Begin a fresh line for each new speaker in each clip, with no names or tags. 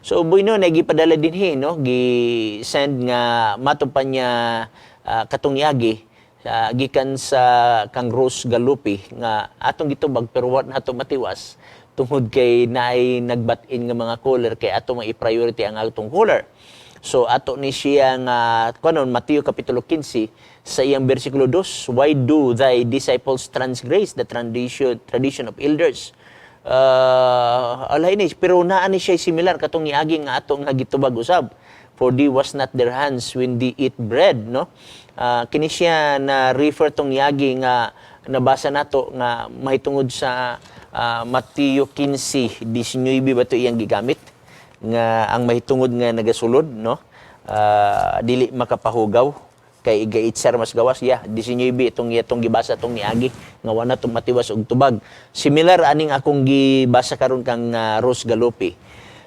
So bueno na gipadala dinhi, no, gi send nga mato pa niya katong niagi gikan sa kang Rose Galupi nga atong gitubag, pero wa nato matiwas tungod kay naay nagbat-in nga mga caller, kay ato mai-priority ang atong caller. So ato ni siya nga kunon Mateo kapitulo 15 sa iyang bersikulo 2, "Why do thy disciples transgress the tradition of elders?" Alay ni, pero naa ni siya similar katong niagi nga ato nga gitubag usab. "For they wash not their hands when they eat bread," no? Kini siya na refer tong niagi nga nabasa nato nga mahitungod sa Mateo 15:19 ba to iyang gigamit nga ang mahitungod nga nagasulod, no, dili makapahugaw kay igaitsar mas gawas. Yeah, 19 itong itong gibasa tong niagi nga wala tong matiwas og tubag. Similar aning akong gibasa karon kang Rose Galopi.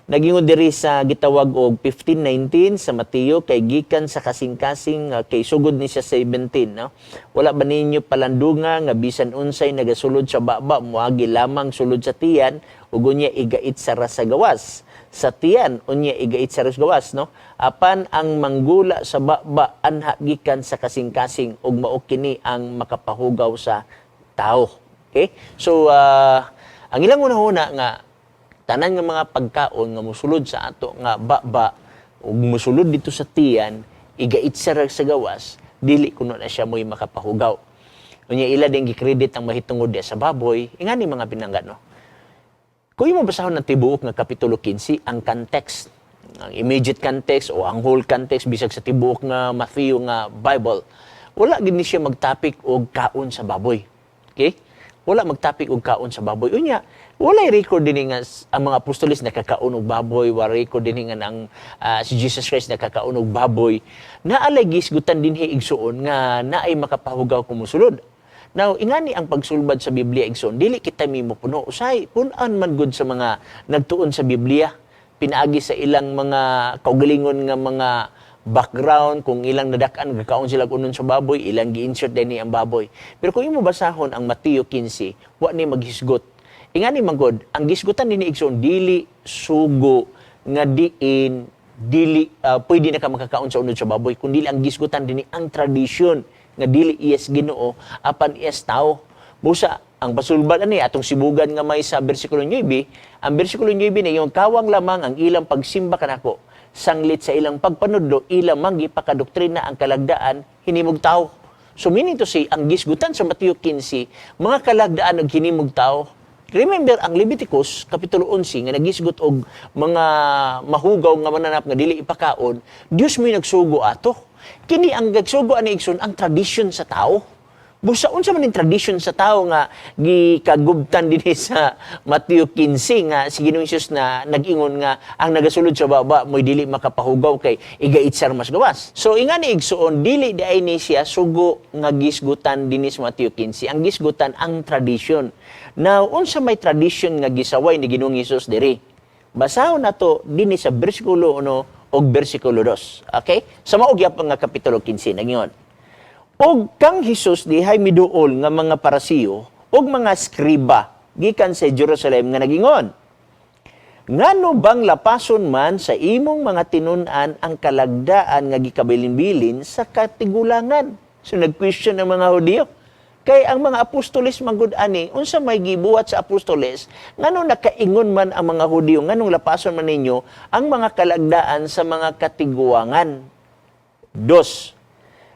Nagingon diri sa gitawag og 15:19 sa Mateo, kay gikan sa kasing-kasing, kay sugod ni siya 17, no, "Wala ba ninyo palandunga nga bisan unsay nagasulod sa baba moagi lamang sulod sa tiyan ug unya igait sa ra sa gawas sa tiyan, unya igait sa gawas," no? "Apan ang manggula sa baba anha gikan sa kasing-kasing ug mao kini ang makapahugaw sa tao." Okay, so ang ilang una-una nga tanan nga mga pagkaon nga musulod sa ato nga baba ug musulod dito sa tiyan, igait sa sa gawas, dili kuno na siya mo'y makapahugaw. Unya ila din gikredit ang mahitungod diya sa baboy, ingani mga pinangga, no? Kung imo basahon ng tibuok nga kapitulo 15, ang context, ang immediate context o ang whole context bisag sa tibuok nga Matthew nga Bible, wala gid ni siya magtapik og kaon sa baboy. Okay? Wala magtapik og kaon sa baboy. Unya, walay record din nga ang mga apostoles nakakaon og baboy, wa record din nga ang si Jesus Christ nakakaon og baboy. Naalay gisgutan dinhi, igsuon, nga naay makapahugaw kung musulod. Now, ingani ang pagsulbad sa Biblia, igsoon, dili kita mimo puno. Usay, punan man gud sa mga nagtuon sa Biblia, pinaagi sa ilang mga kaugalingon nga mga background, kung ilang nadak-an gakaon sila unod sa baboy, ilang gi-insert din ni ang baboy. Pero kung imo basahon ang Mateo 15, wa ni maghisgot. Ingani man gud, ang gisgutan dinhi, igsoon, dili sugo nga diin dili pwede na ka makakaon sa unod sa baboy, kundi ang gisgutan dinhi ang tradisyon nga dili iyas Ginoo apan iyas tao. Busa ang pasulbad ani atong sibugan nga may sa bersikulo 9, ang bersikulo 9 na yung kawang lamang ang ilang pagsimba kanako, sanglit sa ilang pagpanudlo ilang mang gipakadoktrina ang kalagdaan hinimog tao. So meaning to say, ang gisgutan sa Mateo 15, mga kalagdaan og hinimog tao. Remember ang Leviticus kapitulo 11 nga nagisgot og mga mahugaw nga mananap nga dili ipakaon, Dios mo'y nagsugo ato. Kini ang nagsugo ani, igsoon, ang tradisyon sa tao. Busa unsa man ning tradisyon sa tao nga gikagubtan dinhi sa Mateo 15 nga si Ginoong Hesus na nag-ingon nga ang nagasulod sa baba mo'y dili makapahugaw kay igaitsar mas gawas? So ingani, igsuon, dili diay ni siya sugo nga gisgutan dinhi sa Mateo 15. Ang gisgutan ang tradisyon. Now, unsa may tradisyon nga gisaway ni Ginoong Hesus diri? Basahon nato dinhi sa bersikulo 1 ug bersikulo 2. Okay? Sa mao gyapon nga kapitulo 15, nangingon, "Og kang Hesus dihay miduol nga mga Parasiyo ug mga skriba gikan sa Jerusalem nga nagingon, 'Ngano bang lapason man sa imong mga tinun-an ang kalagdaan nga gikabilin-bilin sa katigulangan?" So nag-question ang mga Hudiyo. Kay ang mga apostoles manggod ani, unsa may gibuhat sa apostoles, ngano nakaingon man ang mga Hudiyo, nganong lapason man ninyo ang mga kalagdaan sa mga katiguangan? Dos,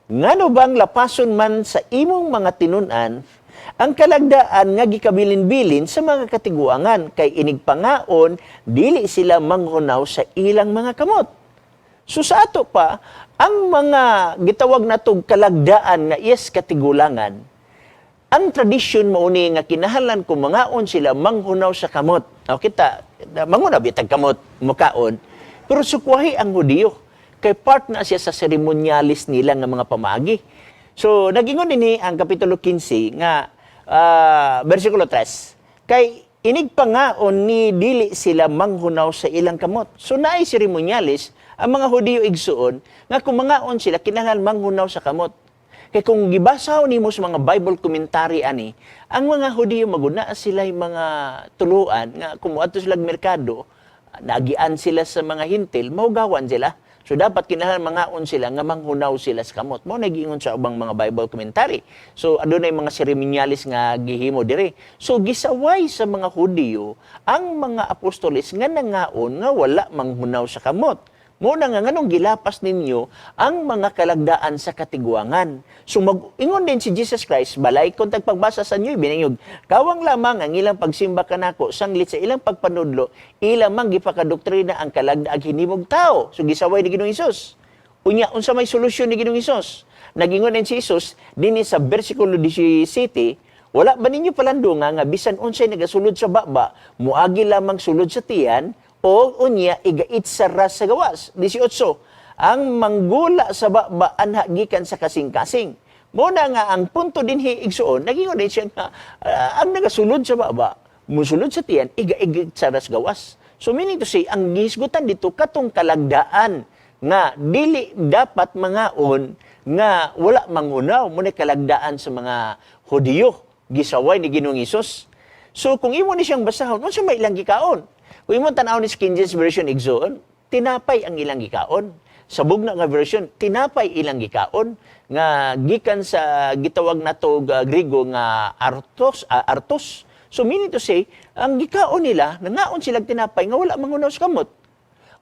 "Ngano bang lapason man sa imong mga tinun-an ang kalagdaan nga gikabilin-bilin sa mga katiguangan? Kay inigpangaon dili sila manghunaw sa ilang mga kamot." So sa ato pa, ang mga gitawag natog kalagdaan nga iyas katigulangan, ang tradisyon mauni nga kinahanglan kung mangaon sila manghunaw sa kamot. O kita, manghunaw bitag kamot mukaon. Pero sukwahi ang Hudiyo kay part na siya sa seremonyalis nila nga mga pamaagi. So nagingon dinhi ang kapitulo 15 nga bersikulo 3. "Kay inigpangaon ni dili sila manghunaw sa ilang kamot." So naay seremonyalis ang mga Hudiyo, igsuon, nga kung mangaon sila kinahanglan manghunaw sa kamot. Kay kung gibasa nimo sa mga Bible commentary ani, ang mga Hudiyo maguna sila mga tuluan nga kung moadto sila merkado, Naagian sila sa mga Hentil, mahugawan sila. So dapat kinahanglan mangaon sila nga manghunaw sila sa kamot. Mao na giingon sa ubang mga Bible commentary. So adunay mga seremonialis nga gihimo dire. So gisaway sa mga Hudiyo ang mga apostoles nga nangaon nga wala manghunaw sa kamot. Mao na nga nganong gilapas ninyo ang mga kalagdaan sa katigwangan? So mag-ingon din si Jesus Christ, balay kung tagpagbasa sa inyo, binayog, kawang lamang ang ilang pagsimba kanako, sanglit sa ilang pagpanudlo, ilang mang gipakadoktrina ang kalagdaag hinimog tao. So gisaway ni Ginoong Hesus. Unya, unsa may solusyon ni Ginoong Hesus? Nagingon din si Jesus dinhi sa bersikulo 17, "Wala ba ninyo palandunga nga bisan unsay nagasulod sa baba, muagi lamang sulod sa tiyan, o unya igait sa ras sa gawas?" 18, ang manggula sa baba anha gikan sa kasing-kasing. Mao na nga ang punto dinhi, igsuon, nagingon din siya nga ang nagasulod sa baba, musulod sa tiyan, iga-igit sa ras gawas. So meaning to say, ang gihisgutan dito katong kalagdaan nga dili dapat mangaon nga wala manghunaw. Mao na kalagdaan sa mga Hudiyo, gisaway ni Ginoong Hesus. So kung imo ni siyang basahon, unsa may ilang gikaon? Kung imo tan-aw ni sa King James Version, igsoon, tinapay ang ilang gikaon. Sa bugna nga version, tinapay ilang gikaon nga gikan sa gitawag nato Grigo nga artos, artos. So meaning to say, ang gikaon nila, nangaon silang tinapay nga wala manghunaw sa kamot.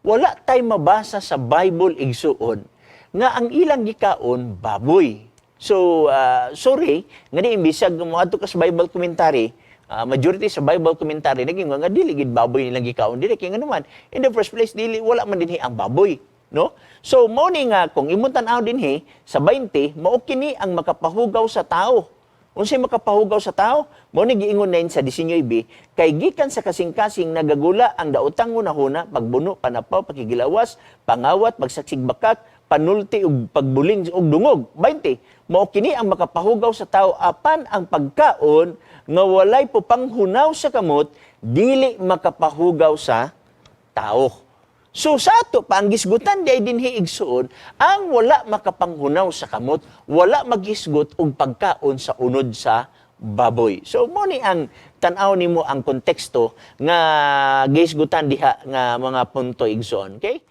Wala tay mabasa sa Bible, igsuon, nga ang ilang gikaon baboy. So, sorry, nga di imbisag moadto ka sa Bible commentary, majority sa Bible commentary naging nga dili gid baboy nilang gikaon dili kay nga naman in the first place dili wala man dinhi ang baboy, no? So mao ni nga kung imong tan-aw dinhi sa 20, mao kini ang makapahugaw sa tao. Unsay makapahugaw sa tao? Mao ni giingon na sa 19, kay gikan sa kasing-kasing nagagula ang daotang hunahuna, pagbuno, panapaw, pakigilawas, pangawat, pagsaksig bakak, panulti ug pagbuling ug dungog. 20, mao kini ang makapahugaw sa tao, apan ang pagkaon nga walay pupanghunaw sa kamot dili makapahugaw sa tao. So sa ato pa ang gisgutan di ay dinhi, igsuon, ang wala makapanghunaw sa kamot, wala maghisgot og pagkaon sa unod sa baboy. So mao ni ang tan-aw nimo ang konteksto nga gisgutan diha nga mga punto, igsuon, okay?